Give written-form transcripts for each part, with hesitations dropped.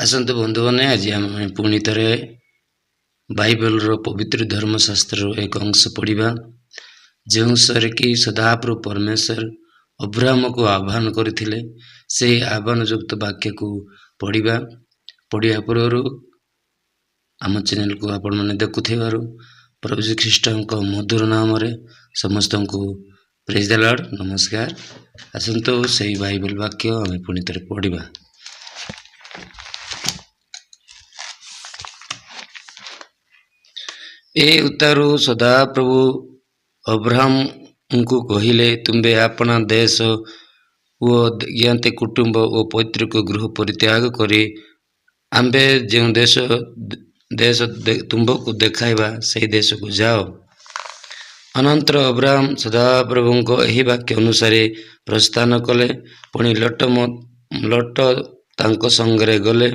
ଆସନ୍ତୁ ବନ୍ଧୁମାନେ, ଆଜି ଆମେ ପୁଣି ଥରେ ବାଇବେଲର ପବିତ୍ର ଧର୍ମଶାସ୍ତ୍ରର ଏକ ଅଂଶ ପଢ଼ିବା, ଯେଉଁ ଅଂଶରେ କି ସଦାପ୍ରଭୁ ପରମେଶ୍ୱର ଅବ୍ରାହ୍ମକୁ ଆହ୍ୱାନ କରିଥିଲେ। ସେହି ଆହ୍ୱାନଯୁକ୍ତ ବାକ୍ୟକୁ ପଢ଼ିବା। ପଢ଼ିବା ପୂର୍ବରୁ ଆମ ଚ୍ୟାନେଲକୁ ଆପଣମାନେ ଦେଖୁଥିବାରୁ ପ୍ରଭୁ ଖ୍ରୀଷ୍ଟଙ୍କ ମଧୁର ନାମରେ ସମସ୍ତଙ୍କୁ ପ୍ରେଜ୍ ଦ ଲର୍ଡ଼, ନମସ୍କାର। ଆସନ୍ତୁ, ସେଇ ବାଇବେଲ ବାକ୍ୟ ଆମେ ପୁଣି ଥରେ ପଢ଼ିବା। ଏ ଉତ୍ତାରୁ ସଦାପ୍ରଭୁ ଅବ୍ରାହ୍ମଙ୍କୁ କହିଲେ, ତୁମ୍ଭେ ଆପଣା ଦେଶ ଓ ଜ୍ଞାତି କୁଟୁମ୍ବ ଓ ପୈତୃକ ଗୃହ ପରିତ୍ୟାଗ କରି ଆମ୍ଭେ ଯେଉଁ ଦେଶ ତୁମ୍ଭକୁ ଦେଖାଇବା, ସେହି ଦେଶକୁ ଯାଅ। ଅନନ୍ତର ଅବ୍ରାହମ ସଦାପ୍ରଭୁଙ୍କ ଏହି ବାକ୍ୟ ଅନୁସାରେ ପ୍ରସ୍ଥାନ କଲେ। ପୁଣି ଲଟ ତାଙ୍କ ସଙ୍ଗରେ ଗଲେ।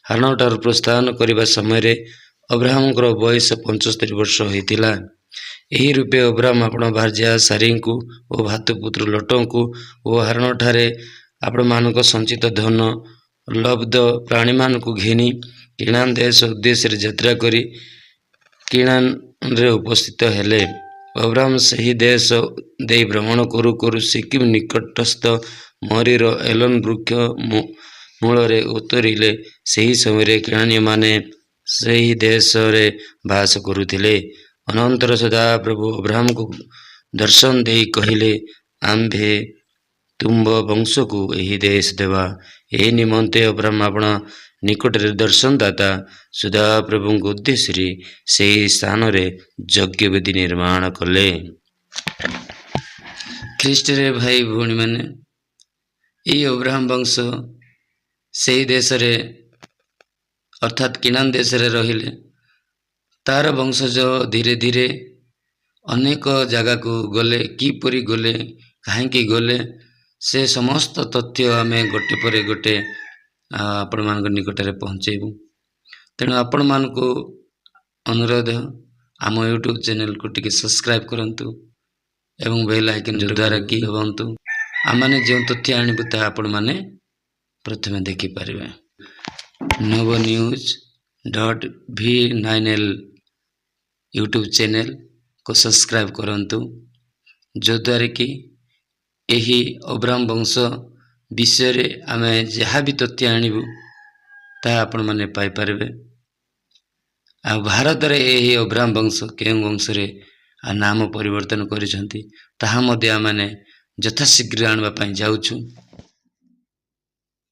ହାରଣଠାରୁ ପ୍ରସ୍ଥାନ କରିବା ସମୟରେ ଅବ୍ରାହମଙ୍କର ବୟସ 75 ବର୍ଷ ହୋଇଥିଲା। ଏହି ରୂପେ ଅବ୍ରାହମ ଆପଣା ଭାର୍ଯ୍ୟା ସାରୀଙ୍କୁ ଓ ଭ୍ରାତୃପୁତ୍ର ଲଟଙ୍କୁ ଓ ହାରଣଠାରେ ଆପଣମାନଙ୍କ ସଞ୍ଚିତ ଧନ ଲବ୍ଧ ପ୍ରାଣୀମାନଙ୍କୁ ଘେନି କିଣାନ ଦେଶ ଉଦ୍ଦେଶ୍ୟରେ ଯାତ୍ରା କରି କିଣାନରେ ଉପସ୍ଥିତ ହେଲେ। ଅବ୍ରାହମ ସେହି ଦେଶ ଦେଇ ଭ୍ରମଣ କରୁ କରୁ ସିକିମ୍ ନିକଟସ୍ଥ ମୋରେର ଏଲୋନ ବୃକ୍ଷ ମୂଳରେ ଉତରିଲେ। ସେହି ସମୟରେ କିଣାନୀୟମାନେ ସେହି ଦେଶରେ ବାସ କରୁଥିଲେ। ଅନନ୍ତର ସଦାପ୍ରଭୁ ଅବ୍ରାହମଙ୍କୁ ଦର୍ଶନ ଦେଇ କହିଲେ, ଆମ୍ଭେ ତୁମ୍ଭ ବଂଶକୁ ଏହି ଦେଶ ଦେବା। ଏହି ନିମନ୍ତେ ଅବ୍ରାହମ ଆପଣା ନିକଟରେ ଦର୍ଶନଦାତା ସଦାପ୍ରଭୁଙ୍କ ଉଦ୍ଦେଶ୍ୟରେ ସେହି ସ୍ଥାନରେ ଯଜ୍ଞବେଦୀ ନିର୍ମାଣ କଲେ। ଖ୍ରୀଷ୍ଟରେ ଭାଇ ଭଉଣୀମାନେ, ଏହି ଅବ୍ରାହମ ବଂଶ ସେହି ଦେଶରେ, ଅର୍ଥାତ୍ କିଣାନ ଦେଶରେ ରହିଲେ। ତାର ବଂଶଜ ଧୀରେ ଧୀରେ ଅନେକ ଜାଗାକୁ ଗଲେ। କିପରି ଗଲେ, କାହିଁକି ଗଲେ, ସେ ସମସ୍ତ ତଥ୍ୟ ଆମେ ଗୋଟେ ପରେ ଗୋଟେ ଆପଣମାନଙ୍କ ନିକଟରେ ପହଞ୍ଚେଇବୁ। ତେଣୁ ଆପଣମାନଙ୍କୁ ଅନୁରୋଧ, ଆମ ୟୁଟ୍ୟୁବ୍ ଚ୍ୟାନେଲକୁ ଟିକେ ସବସ୍କ୍ରାଇବ୍ କରନ୍ତୁ ଏବଂ ବେଲ୍ ଆଇକନ୍ ଦ୍ୱାରା କି ଦବାନ୍ତୁ। ଆମମାନେ ଯେଉଁ ତଥ୍ୟ ଆଣିବୁ, ତାହା ଆପଣମାନେ ପ୍ରଥମେ ଦେଖିପାରିବେ। ନବ ନ୍ୟୁଜ୍ ଡଟ୍ ଭି ନାଇନ୍ ଏଲ୍ ୟୁଟ୍ୟୁବ୍ ଚ୍ୟାନେଲକୁ ସବସ୍କ୍ରାଇବ୍ କରନ୍ତୁ, ଯଦ୍ୱାରା କି ଏହି ଅବ୍ରାହମ ବଂଶ ବିଷୟରେ ଆମେ ଯାହା ବି ତଥ୍ୟ ଆଣିବୁ, ତାହା ଆପଣମାନେ ପାଇପାରିବେ। ଆଉ ଭାରତରେ ଏହି ଅବ୍ରାହମ ବଂଶ କେଉଁ ବଂଶରେ ନାମ ପରିବର୍ତ୍ତନ କରିଛନ୍ତି, ତାହା ମଧ୍ୟ ଆମମାନେ ଯଥାଶୀଘ୍ର ଆଣିବା ପାଇଁ ଯାଉଛୁ।